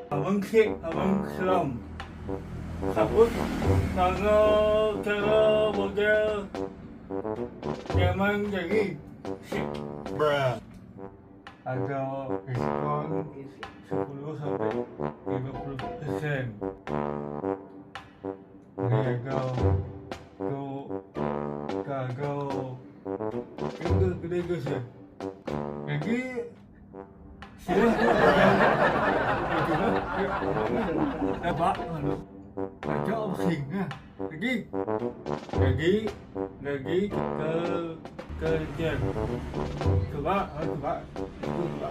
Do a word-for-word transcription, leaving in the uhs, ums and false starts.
Abang sik, abang selam. Sabut, tanggal, cara, model, nyaman jadi. Sik. Ada diskon sepuluh sampai lima puluh persen. Gagal. Tu gagal. Itu gede sih. Jadi, sila tu. Dapat, anu. Baca opsing, nah. Lagi. Lagi. Lagi ke, ke dia. Coba, ah, coba. Itu coba.